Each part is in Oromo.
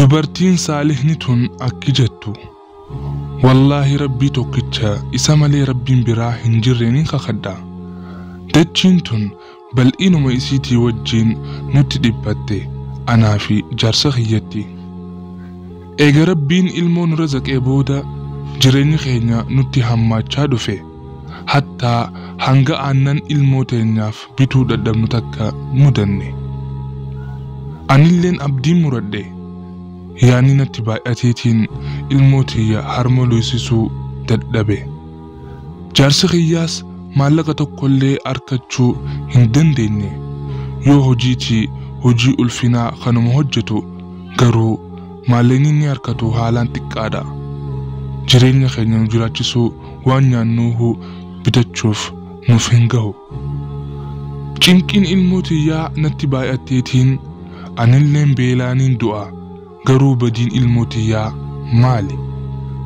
Dubartiin saalihni tun akki jettu, Wallaahi Rabbii tokkicha isa malee Rabbiin biraa hin jirre ni kakadha. Dachiin tun bal'inuma isiitii wajjin nutti dhiphatte anaa fi jaarsa kiyyatti. Eega Rabbiin ilmoo nu razaqee booda jireenyi keenya nutti hammaachaa dhufe. Hattaa hanga aannan ilmoo teenyaaf bituu dadhabnu takka mudanne. Anilleen abdiin muradhe. Yaanni natti baay'ateetiin ilmoo tiyya harma luysisuu dadhabe. Jaarsi kiyyaas maallaqa tokkollee arkachuu hin dandeenye. Yoo hojiitii hojii ulfinaa kanuma hojjetu garuu maallaqni inni harkatu haalaan xiqqaadha. Jireenya keenya nu jiraachisuu waan nyaannuuhu bitachuuf nuuf hin gahu. Cinqiin ilmoo tiyyaa natti baay'atteetiin anilleen beelaaniin du'a. Garuu badiin ilmoo tiyyaa maali?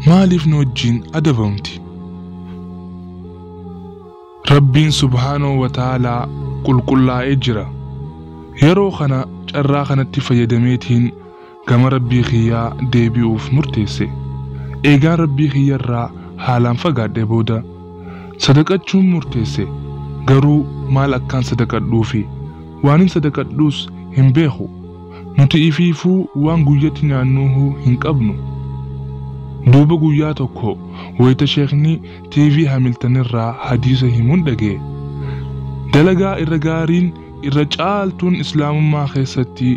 Maaliif nu wajjin adabamti? Rabbiin subhaanahu wa ta'aalaa qulqullaa'ee jira. Yeroo kana carraa kanatti fayyadameetiin gama Rabbii kiyyaa deebi'uuf murteesse. Eegaan Rabbii kiyyarraa haalaan fagaadhe booda sadaqachuun murteesse. Garuu maal akkaan sadaqadhuufi waanin sadaqadhuus hin beeku. Nuti ifiifuu waan guyyatti nyaannuuhu hin qabnu. Duuba guyyaa tokko wayita sheekni TV Hamiltonirraa hadiisa himuun dhaga'e. Dalagaa irra gaariin irra caaltuun islaamummaa keessatti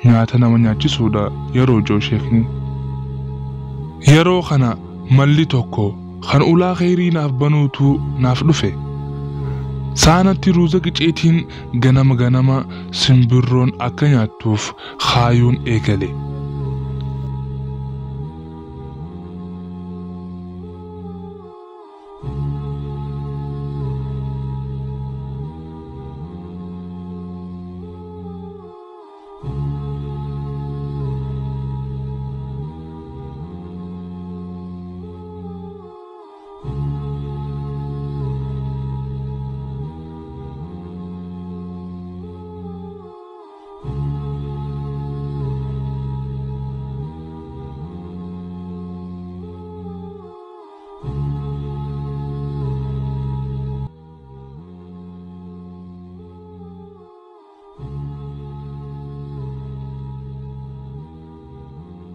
nyaata nama nyaachisuudha yeroo jiru sheekni. Yeroo kana malli tokko kan ulaa kheyrii naaf banuutu naaf dhufe. Saanatti ruuza qiceetiin ganama ganama simbirroon akka nyaattuuf kaayuun eegale.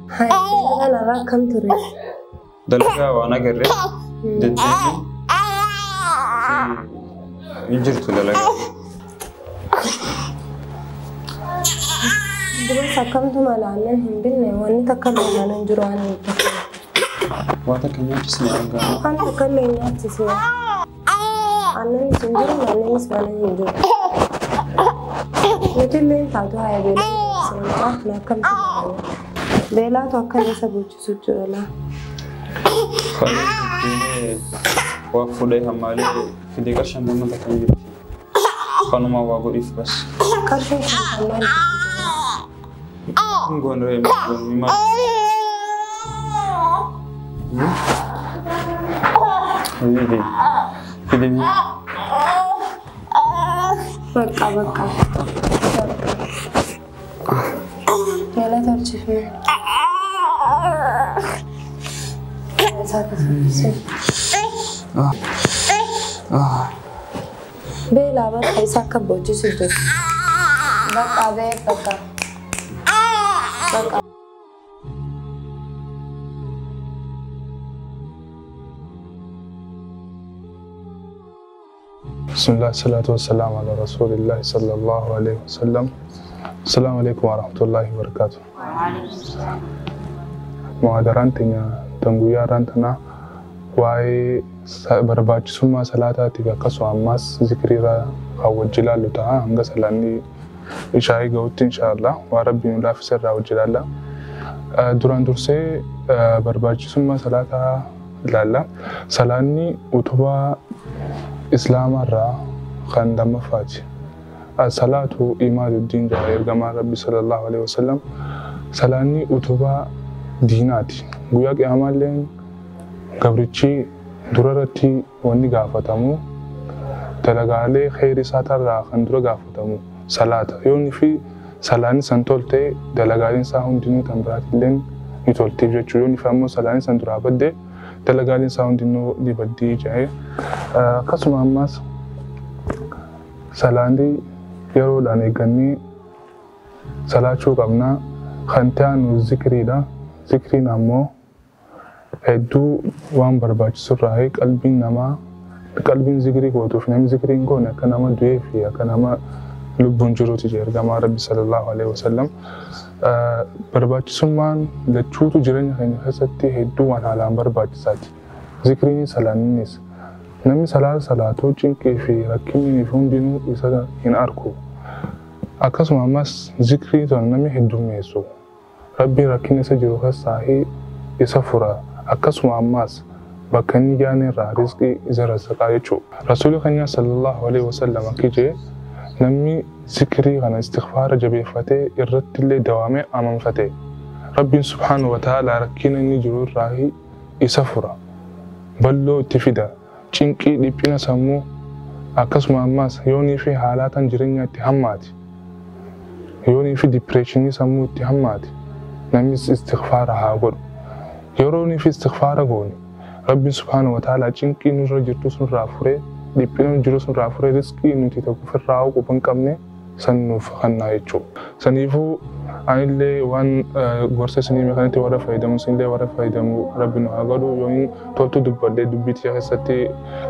Dalagaan irraa akkam ture? Dalagaa waan agarre deddeebiin hin jirtu dalagaa. Duras akkamtu mala aannan hin binne wanni takka illee mana hin jiru waan hin takka. Waan takka nyaachisne argaa. Waan takka illee hin nyaachisne. Aannanis hin jiru aannanis mana hin jiru. Nuti illee hin taatu haya beelaa hin akkamtu mala. Beelaatu akkana isa bochisu jira laa. Waa fuudhee hammaalee fidee qarshaan damma takka hin jirti. Kanuma waa godhiif bas. Qarshiin kun kan maal? Hin goone ree maal? Fidee fidee. Bakka bakka. Galata tolchifne. Beelaa bakka isa akka bochisu jiru. Bakka bee bakka. Bakka. Bismillah, salatu wassalamu ala Rasulillah sallallahu alayhi wa sallam. Assalamu alaikum wa rahmatullahi wa barakatuh. Muhadaraan teenya tan guyyaa irraan tanaa waa'ee barbaachisummaa salaataatiif akkasuma ammaas zikriirraa kan wajji ilaallu ta'a hanga salaanni ishaa'ii gahutti inshaallah waan Rabbiin nu laaffise irraa wajji ilaalla. Duraan dursee barbaachisummaa salaataa ilaalla. Salaanni utubaa islaamarraa kan lammaffaati. Salaatu imaaduddiin jedha ergamaan Rabbi sallallahu alaihi wasallam. Salaanni utubaa diinaati. Guyyaa qiyamaallee gabrichi dura irratti wanni gaafatamu dalagaalee kheyri isaatarraa kan dura gaafatamu salaata. Yoonni fi Salaanni san tolte dalagaaleen isaa hundinuu tan biraatillee ni toltiif jechuudha. Yoon ifa ammoo salaanni san duraa badde dalagaaleen isaa hundinuu ni baddii jedhee. Akkasuma ammas salaanni yeroodhaan eeggannee salaachuu qabna. Kan ta'an zikriidha. Zikriin ammoo hedduu waan barbaachisurraa qalbiin namaa qalbiin zikrii gootuuf namni zikriin goone akka nama du'ee fi akka nama lubbuun jiruuti jedhe ergamaa Rabbi sallallahu alaihi wasallam. Barbaachisummaan lachuutu jireenya keenya keessatti hedduu waan haalaan barbaachisaati. Zikriin salaannis namni salaata salaatu cinqii fi rakkinni fi hundinuu isa hin arku. Akkasuma ammas zikrii tan namni heddummeessu Rabbiin rakkina isa jiru keessaa isa fura. Akkasuma ammas bakka inni jaane irraa rizqii isa razzaqaa jechuudha. Rasuulli keenya sallallahu alaihi wasallam akka jedhe namni zikrii kana istighfaara jabeeffatee irratti illee dawaamee amanfate Rabbiin subhaanahu wa ta'ala rakkina inni jiru irraa isa fura. Balloo itti fida. Cinqii dhiphina sammuu akkasuma ammas yoonii fi haalaataan jireenya itti hammaati. Yoonii fi dipireeshinii sammuu itti hammaati. Namnis istighfaara haa godhu. Yeroo inni fi istighfaara goone Rabbiin subhaanahu wa ta'ala cinqii nurra jirtu sunirraa furee dhiphina jiru sunirraa furee rizqii nuti tokko ofirraa quba hin qabne san nuuf kennaa jechuudha. Saniifuu anillee waan gorsa isinii kanatti warra fayyadamu isinillee warra fayyadamu Rabbi nu haa godhu. Yoon toltu dubbadhee dubbii tiyya keessatti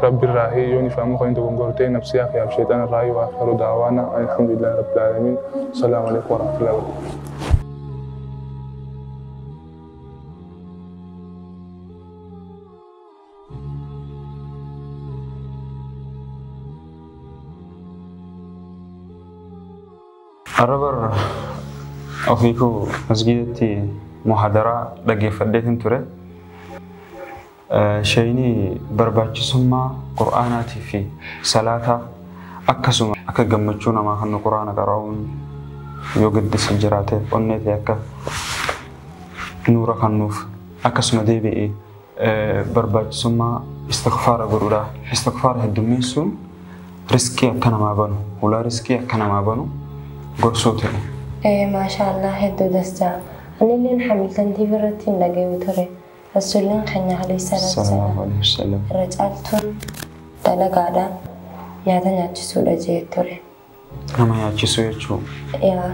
Rabbi irraa yoon ifaamu kan tokko gortee nafsiyaa fi sheexana irraa waa khairu daawaana alhamdulillahi rabbil aalamiin. Assalaamu alaikum warahmatullahi wabarakatuh. Arrabar ofii koo masgiidatti muhadaraa dhaggeeffadheetin ture. Shayni barbaachisummaa Qur'aanaatii fi salaataa akkasuma akka gammachuu namaa kan Qur'aana qara'uun yoo gaddisa jiraate onnee ta'e akka nuura kennuuf akkasuma deebi'ee barbaachisummaa istighfaara godhuudha. Istighfaara heddummeessuun riskii akka namaa banu, hulaa riskii akka namaa banu gorsuu ta'e. Maashaallah hedduu dastaa. Anilleen hamiltantii biratti hin dhagayu ture. Rasuulliin keenya alayhi salaatu wassalaam irra caaltuun dalagaadha. Nyaata nyaachisuudha jee ture. Nama nyaachisuu jechuun. Yaa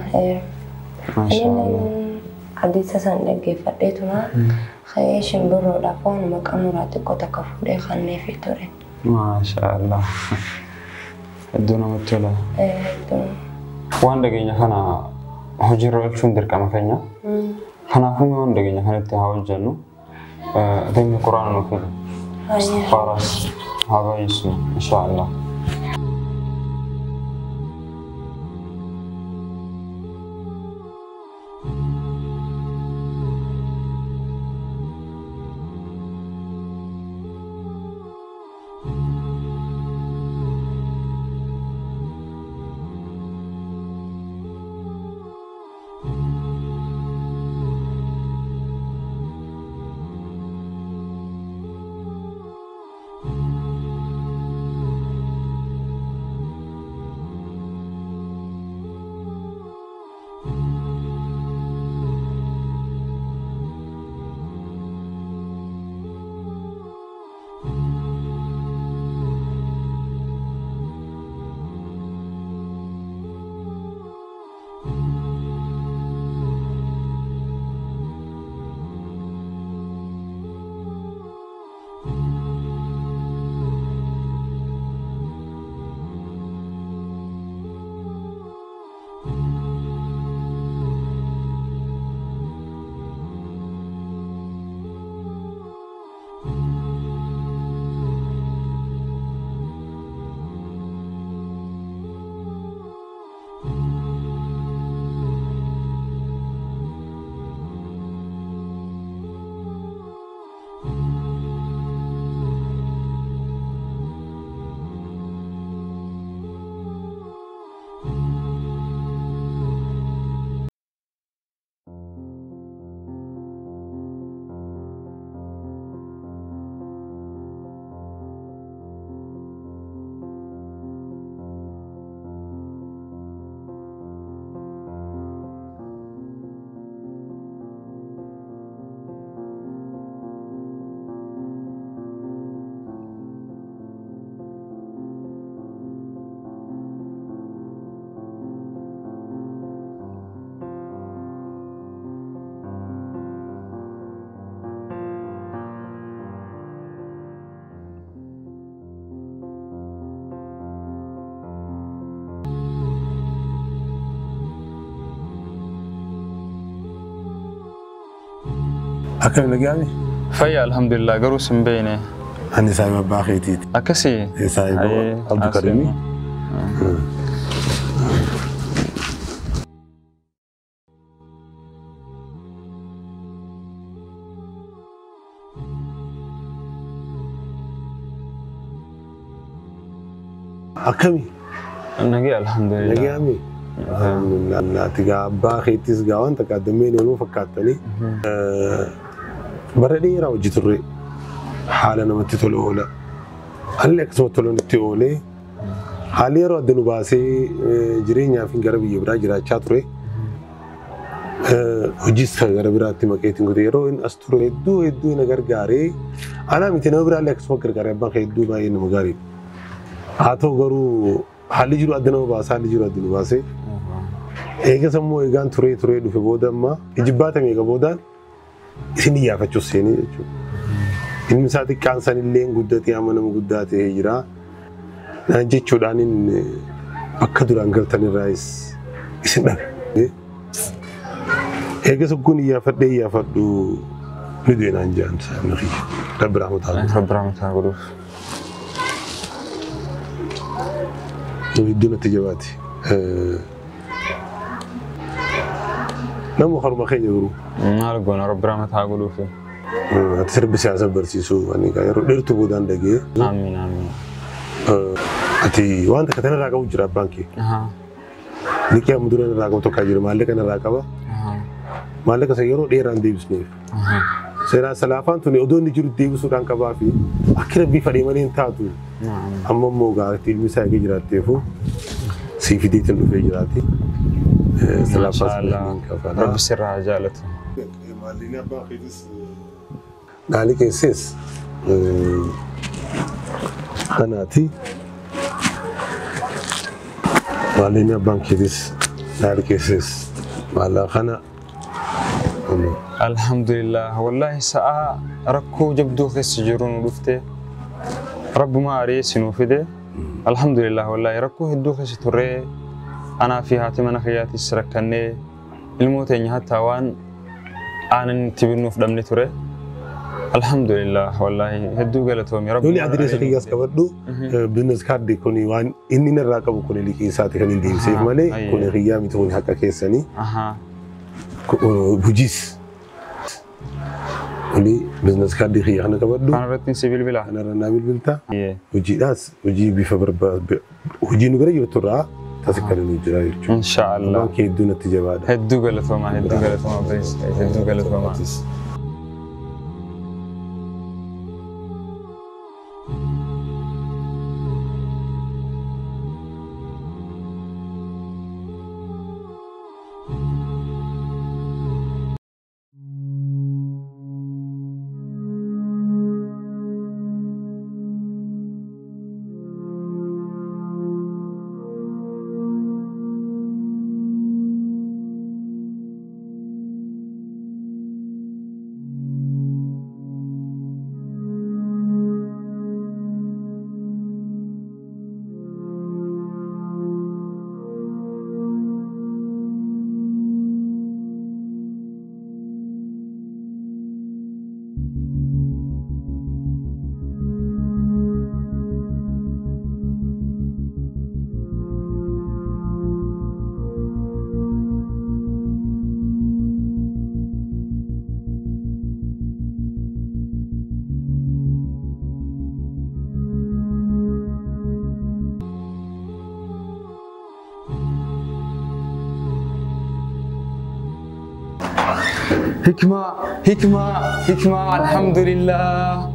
Anilleen hadiisa san dhaggeeffadheetuma ka'ee shimbirroodhaaf waanuma qabnurraa xiqqoo takka fuudhee kenneefii ture. Maashaallah. Hedduu namatti tola. Hedduu. Waan dhageenya kana hojiirra oolchuun dirqama keenya. Kanaafuu waan dhageenya kanatti haa hojjennu. Dhimmi Quraana nuuf fida. Istighfaaras haa baay'isnu inshaallah. Akkam nagaami? Fayya alhamdulillah garuu sin beekne. Ani saahiba abbaa keetiiti. Akkasii? Saahiba Abdulkarimi. Akkami? Nagee alhamdulillah. Nagaami? Alhamdulillah. Ati gaa abbaa keetis gaa wanta qaaddameen ooluu fakkaattanii. Bara dheeraa hojii turre haala namatti tolu oola. Haalli akkasuma toluun itti oolee haalli yeroo adda nu baasee jireenyaaf gara biyya biraa jiraachaa ture. Hojiis gara biraatti maqeetiin godhe yeroo inni as ture hedduu hedduu na gargaaree anaa miti nama biraallee akkasuma gargaaree abbaan kee hedduu baay'ee nama gaariidha. Haa ta'u garuu haalli jiru adda nama baasa haalli jiru adda nu baasee. Eegas immoo eegaan turee turee dhufe booda amma ijibbaatame eega boodaan isin iyyaafachuuf seenee jechuudha. Ilmi isaa xiqqaan sanillee guddatee amma nama guddaa ta'ee jira. Naan jechuudhaan inni bakka duraan galtan irraayis isin dhabe. Eegas kun iyyaafadhee iyyaafadhu ni du'e naan jedhan saayibni kiyya. Rabbi rahmataa godhuuf. Rabbi rahmataa godhuuf. Hedduu natti jabaate. Nama haruma keenya garuu. Maal goona Rabbi rahmataa godhuuf. Ati sirbi siyaasa barsiisuu ani yeroo dheertuu boodaan dhagee. Amiin amiin. Ati waan takka tanarraa qabu jira abbaan kee. Liqii amma dura irraa qabu tokko jira maallaqa irraa qaba. Maallaqa isa yeroo dheeraan deebisneef. Seeraan salaafaan tuni odoo inni jiru deebisuudhaan qabaa fi akka rabbii fadhee malee hin taatu. Amma immoo gaariitti ilmi isaa eegee jiraatteefu sii fideetiin dhufee jiraati. Rabbi sirraa haa jaalatu. Maallinni abbaa keetis dhaalii keesses kanaati. Maallinni abbaan keetis dhaalii keesses maallaqa kana. Alhamdulillah wallahi sa'a rakkoo jabduu keessa jiru nu dhufte rabbuma ari'ee nuu fide alhamdulillah wallahi rakkoo hedduu keessa turree anaa fi haati mana kiyyaatis rakkannee ilmoo teenya hattaa waan aanan itti binnuuf dhabne ture alhamdulillah wallahi hedduu galatoomi rabbi. Loli adireessa kiyyaas qabadhu business card kuni waan inni narraa qabu kuni liqii isaati kan hin deebiseef malee kuni kiyyaa miti kuni haqa keessanii. Hojiis Oli business card kiyya kana qabadhu. Kanarratti si bilbila. Kanarra naa bilbilta. Hojiidhaas hojii bifa barbaadu hojii nu gara jirtu irraa tasikkalanii jira jechuudha. Inshaallah. Abbaan kee hedduu natti jabaadha. Hedduu galatoomaa hedduu galatoomaa hedduu galatoomaa. Hikma, hikma, hikma, alhamdulillah.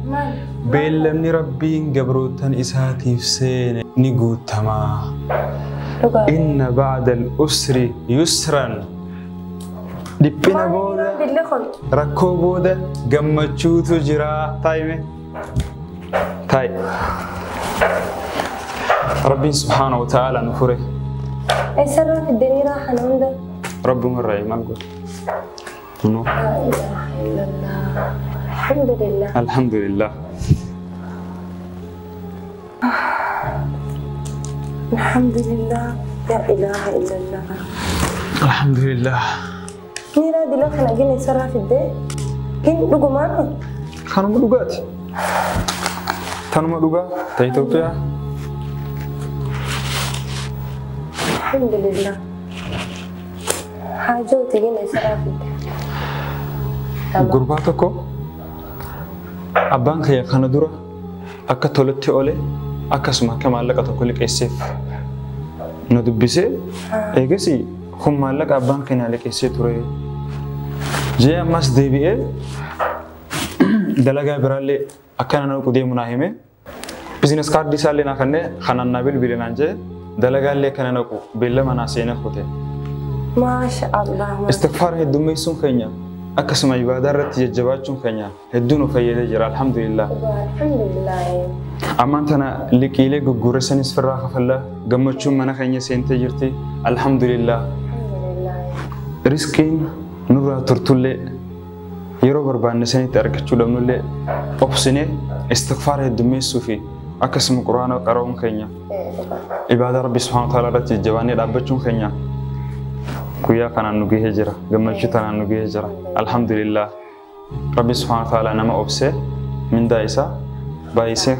Beellamni Rabbiin gabrootan isaatiif seene ni guutamaa. Inna ba'da al-usri yusran. Dhiphina booda, rakkoo booda gammachuutu jira. Taa'ime. Taa'i. Rabbiin subhaanahu wa ta'aala nu fure. Eessarraa fiddanii raaxan hunda? Rabbumarraa maal godhe? No. لا إله إلا الله. الحمد لله. الحمد لله. الحمد لله. لا إله إلا الله. الحمد لله. ميرا دلوقتي أنا جينا نسرع في البيت. Gin dhugumaan? Kanuma dhugaati. Tanuma dhugaa ta Itoophiyaa. Alhamdulillah. Haajooti gin eessarraa fidde? Gurbaa tokko abbaan kiyya kana dura akka tolatti oole akkasuma akka maallaqa tokko liqeesseef na dubbisee eegas kun maallaqa abbaan keenya liqeessee ture. Jee ammas deebi'ee dalagaa biraallee akkana na dhaqu deemu naa hime bizines kaardii isaallee naa kennee kanaan naa bilbile naan jee dalagaallee akkana naqu beellama naa seenee kute. Maasha Allah. Istigfaara heddummeessuun keenya akkasuma ibaadaa irratti jajjabaachuun keenya hedduu nu fayyadee jira alhamdulillah. Alhamdulillah. Ammaan tana liqiilee gurgurreessanis firraa kafallaa gammachuun mana keenya seentee jirti alhamdulillah. Riskiin nurraa turtullee yeroo barbaanne sanitti argachuu dhabnullee obsinee istigfaara heddummeessuu fi akkasuma quraana qara'uun keenya ibaadaa rabbi subhaanahu wa ta'ala irratti jajjabaannee dhaabbachuun keenya guyyaa kanaan nu gahee jira gammachuu tanaan nu gahee jira alhamdulillah. Rabbi subhaanahu wa ta'ala nama obsee mindaa isaa baay'isee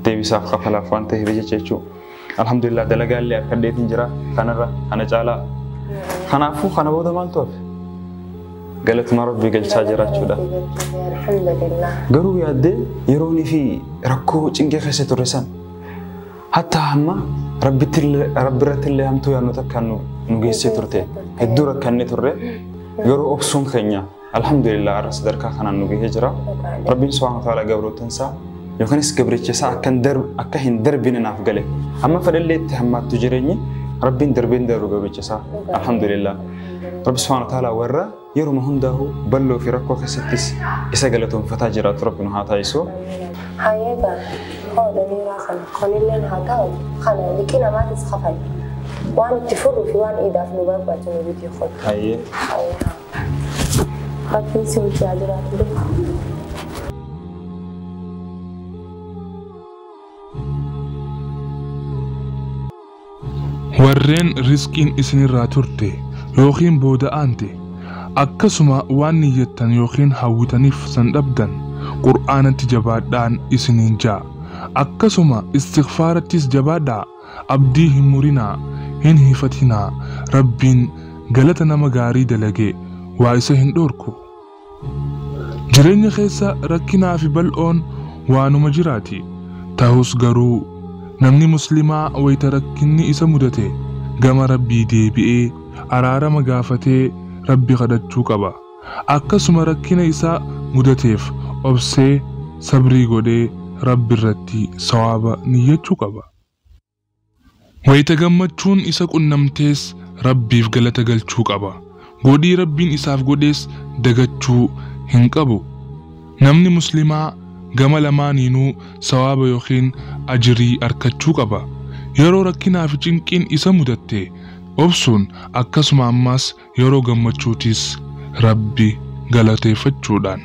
deebisaaf kafalaaf waan ta'eef jecha jechuudha. Alhamdulillah dalagaallee akka dheetiin jira kanarra kana caalaa. Kanaafuu kana booda maaltu hafe? Galatuma rabbii galchaa jiraachuudha. Alhamdulillah. Garuu yaaddee yeroonii fi rakkoo cinqee keessa turre san hatta hamma rabbi irratti illee hamtuu yaadnu takkaan nu geessee turte. Hedduu rakkannee turre garuu obsuun keenya alhamdulillah har'a sadarkaa kanaan nu gahee jira. Rabbiin subhaanahu wa ta'ala gabrootansaa yookanis gabricha isaa akka hin darbine naaf gale. Amma fedhallee itti hammaattu jireenyi rabbiin darbeen darbu gabricha isaa alhamdulillah. Rabbi subhaanahu wa ta'ala warra yeruma hundaa'u bal'oo fi rakkoo keessattis isa galatoonfataa jiraatu rabbi nu haa taasisu. Hayyeega hoodha miiraa kana kunilleen haa ta'u kana liqii namaatis kafali. Waan itti furuu fi waan iidaaf nu barbaachisu nu bitii qotu. Hayyee. Rabbiin si wajjin haa jiraatu. Warreen riskiin isinirraa turte yookiin booda'aante akkasuma waan niyyattan yookiin hawwitaniif san dhabdan qur'aanatti jabaadhaan isiniin ja'a. Akkasuma istighfaarattis jabaadhaa abdii hin murinaa hin hifatinaa rabbiin galata nama gaarii dalage waa isa hin dhorku. Jireenya keessa rakkinaa fi bal'oon waanuma jiraati. Ta'us garuu namni muslimaa wayita rakkinni isa mudate gama rabbii deebi'ee araarama gaafatee rabbi kadhachuu qaba. Akkasuma rakkina isaa mudateef obsee sabrii godhee rabbi irratti sawaaba niyyachuu qaba. Wayita gammachuun isa qunnamtees rabbiif galata galchuu qaba. Godhii rabbiin isaaf godhees dagachuu hin qabu. Namni muslimaa gama lamaaniinuu sawaaba yookiin ajirii arkachuu qaba. Yeroo rakkinaa fi cinqiin isa mudatte obsuun akkasuma ammas yeroo gammachuutis rabbi galateeffachuudhaan.